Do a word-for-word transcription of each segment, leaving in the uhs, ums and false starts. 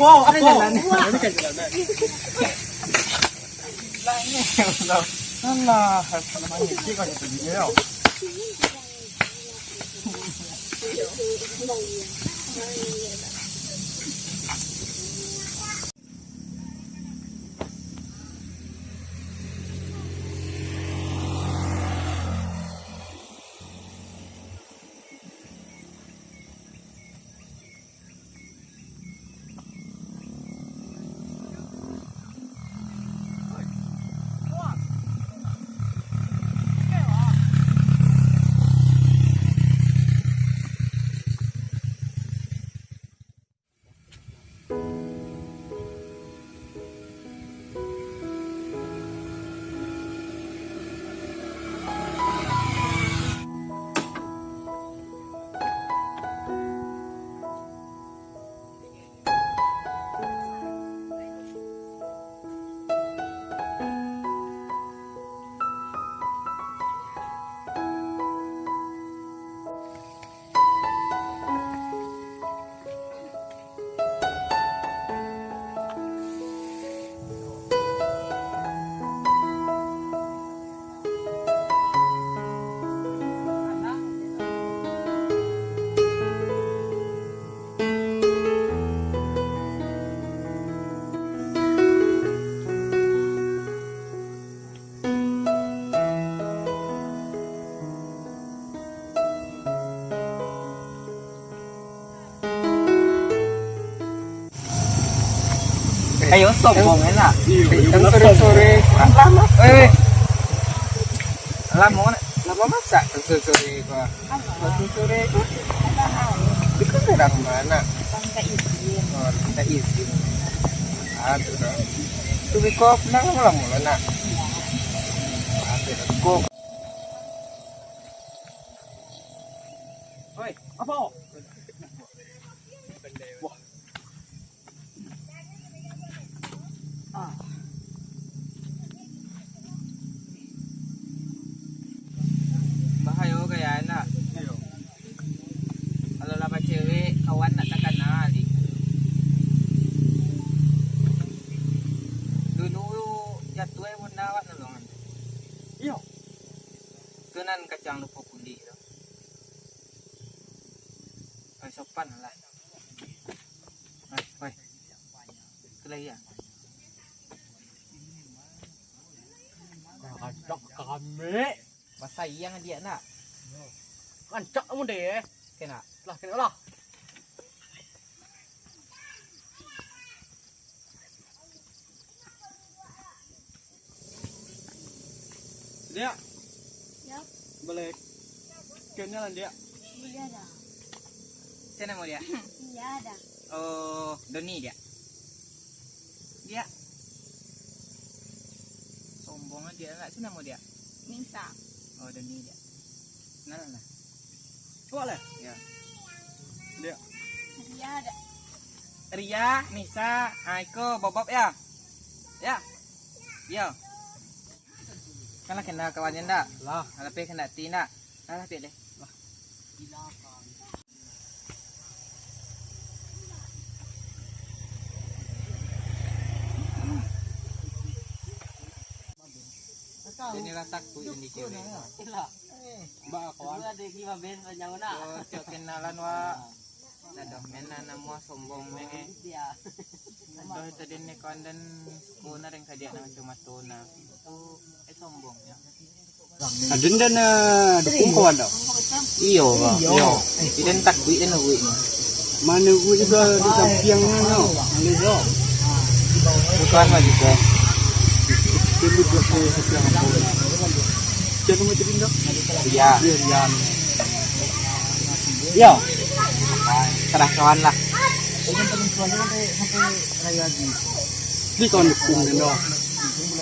Oh, apo? Alah, alah. Ayo, sombong enak. Iyo, iyo, sore-sore. Lamo. Eh, eh. Lamo nak? Lamo masak sore-sore ko. Sore-sore ko. Itu kan dari mana? Minta izin. Oh, minta izin. Aduh, dah. Tu biko, nak lamo-lamo lah, nak. Aduh, dah. Kok. Oi, apo? Wah. Ah. Bahayo gaya anak. Iyo. Kalau lah bacewek, kawan nak takana, Dik. Dulu jatuah, eh, bunda awak nolongan. Iyo. Tu nan kacang lupo kulik tu. Oi, sopan lah. Oi, oi. Itu lagi ya? Kadak kami. Basayang dia nak. Rancak kamu deh. Kena. Lah, kena lah. Diak. Ya. Boleh kenalan, Diak? Iya dah. Siapa nama Diak? Iya dah. Oh, Doni, Diak. Diak. Sombong aja, nak. Siapa nama Diak? Nisa. Oh, Doni, Diak. Kenalan lah. Cuba lah. Ya. Diak. Iya dah. Ria, Nisa, ah, iko Bobob ya. Ya. Yo. Kan lah kenal kawan nyo ndak? Lah. Lah, tapi kenal ti ndak? Lah, lah, piak deh. Lah. Iko lah takui sandiri cewek. Ilah. Ba, kawan. Dulu ada lima belas panjang nak. Yo, cok kenalan, Wak. Nah, dah, men, nah, namo sombong, men, eh. Iya. Dah, tadi ni kawan dan suku na ring kadiak na macam matu na. Tu, eh, sombong, ya. Aden dan, eh, dukung kawan dah. Iyo, Bang. Iyo. Iyo. Idan takui dan uik ni. Mana uik juga di samping ni, no. Mana jo? Bukan lagi, Bang. Itu dua puluh sekian. Siapa nama tadi, Bang? Iya. Iya, iya. Iyo. Serah kawan lah. Di kawan dukung, no.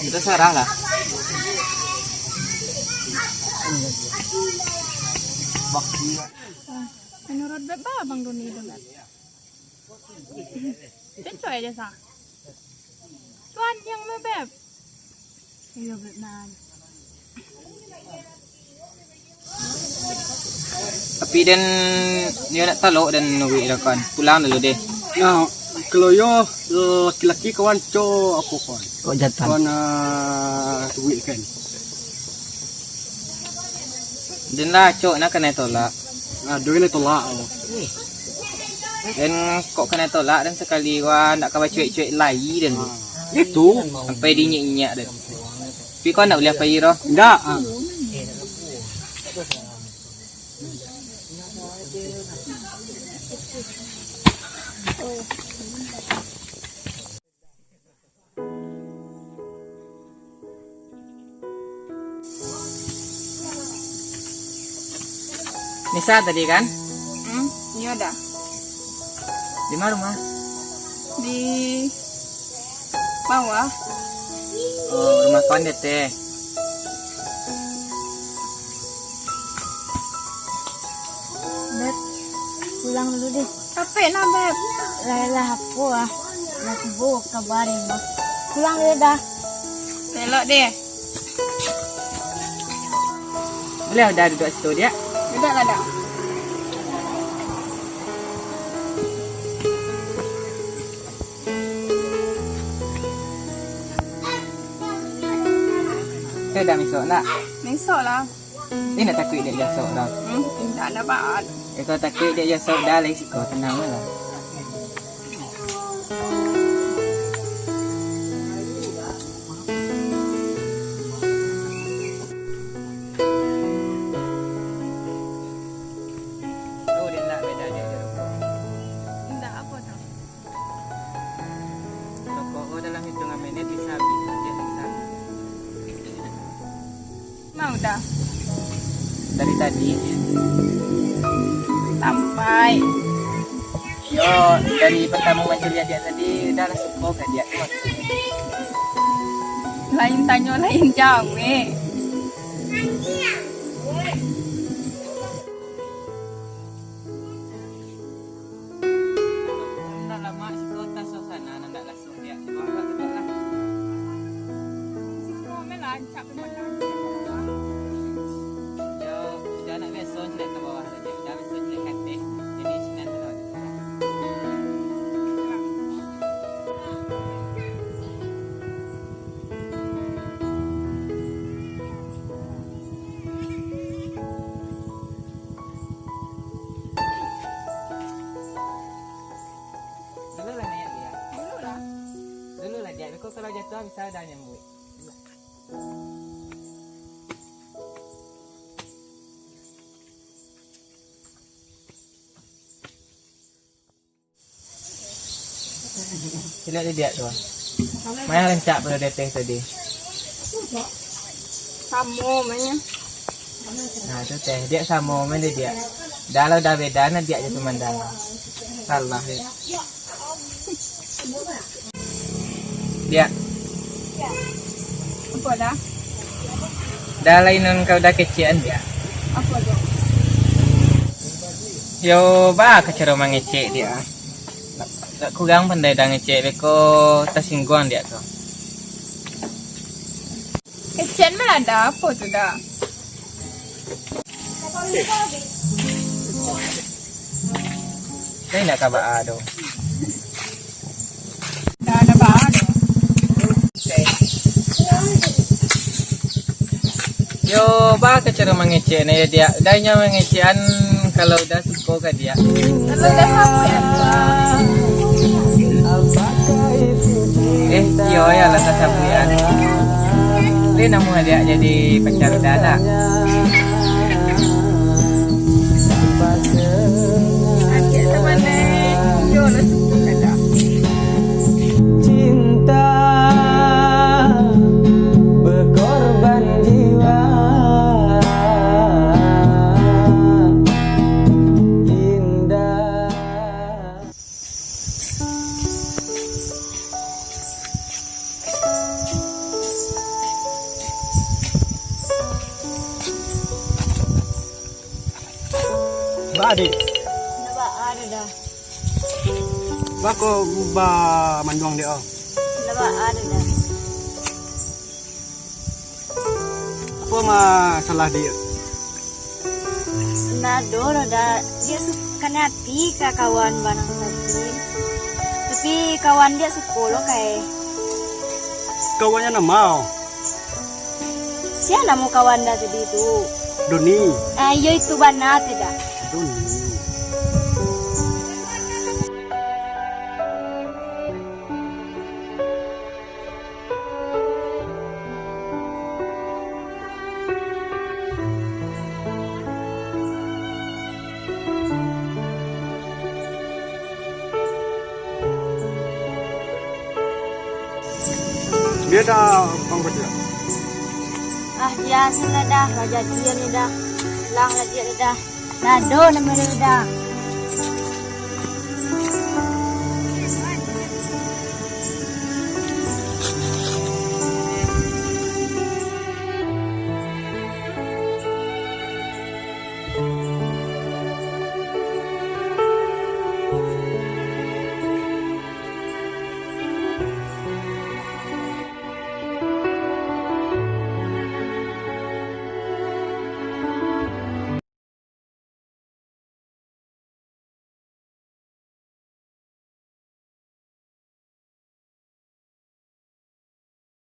Kita serah lah. Ah, menurut Beb, ba Bang Doni tu, Beb? Cocok aja, sa. Tuan yang Beb. Iya, Beb, nah. Tapi den, nio nak talok den, nunggu irakan. Pulang dulu deh. Yo. Kalau yo, laki-laki kawan, cok apo kawan? Kok jatan? Kawan, ah, duit kan. Den lah, cok, nak kanai tolak. Nah, duit ni tolak. Den kok kanai tolak, den sakali wah ndak ka bacuek-cuek lai den tu. Ah, itu. Sampai diinyak-inyak den. Tapi kau ndak buliah pai doh. Ndak. Ah. Nisa tadi kan? Hmm, iyo dah. Di ma rumah? Di bawah. Oh, rumah kawan dek teh. Beb, pulang dulu deh. Capek nah, Beb. Lah, lah, apo ah. Lah tibo kabar yang mah. Pulang dulu dah. Elok deh. Boleh dah duduk situ, Diak? Duduk lah, Dak. Kau dah misok nak? Misok lah. Eh, nak takuik dek jasok dah. Hmm, indak lah, Bang. Eh, kau takuik dek jasok dah, lai siko, tenang lah. Oh, dia nak beda dia, dia rokok. Indak apa tu? Rokok ko dalam hitungan menit bisa habis, dia bisa. Mau dah. Dari tadi. Sampai. Yo, dari pertama mancaliak dia tadi, udah lah suko ka dia tu. Lain tanyo, lain jawek. Nan lamak siko tas suasana nan dak lasuah, Diak. Cubo agak duduk lah. Siko me lancak pemandangan. Yo, ujan nak biaso caliak ka bawah tu, Diak. Ujan biaso caliak ka ateh. Jadi, sinan tu lah. Dulu lah, Diak. Dulu lah. Dulu lah, Diak. Beko kalau jatuah bisa dah nyambuik. Caliak dek Diak tu. Mano rancak pado di ateh tadi? Samo, mano. Nah, tu teh, Diak samo, mano Diak. Dah lah, dah beda, nah, Diak je pamandang. Salah, Diak. Diak. Apo dah? Dah lai nan kau dah kecekan, Diak. Apo tu? Yo, baa ka caro mangecek, Diak. Agak kurang pandai dah ngecek, beko tasingguang, Diak, tu. Kecekan mah ado apo tu dah? Saya nak ka baa doh. Dah, dah baa doh. Yo, baa ka caro mangecek nah yo, Diak. Dah inyo mangecekan kalau dah suko ka Diak. Kalau dah sabuik, ya. Eh, iyo, yo lah, tasabuik an. Lai namuah Diak jadi pacar Uda lah. Cinta berkorban jiwa indah. Ba, Dik. Ndak baa doh, Da. Ba ko bamanduang, Dik, oh. Ndak baa doh, Da. Apo masalah, Dik? Ndak ado doh, Da. Diak su-, kanai ati ka kawan bana tadi. Tu Pi, kawan diak sikola kai. Kawannyo nan ma? Sia namo kawan diak tadi tu? Doni. Ah, iyo itu bana tu dah. Doni. Dia dah, Bang Fajar. Ah, biaso lah dah, kajadian ni dah. Lang lah dia ni dah. Nado nama dia dah.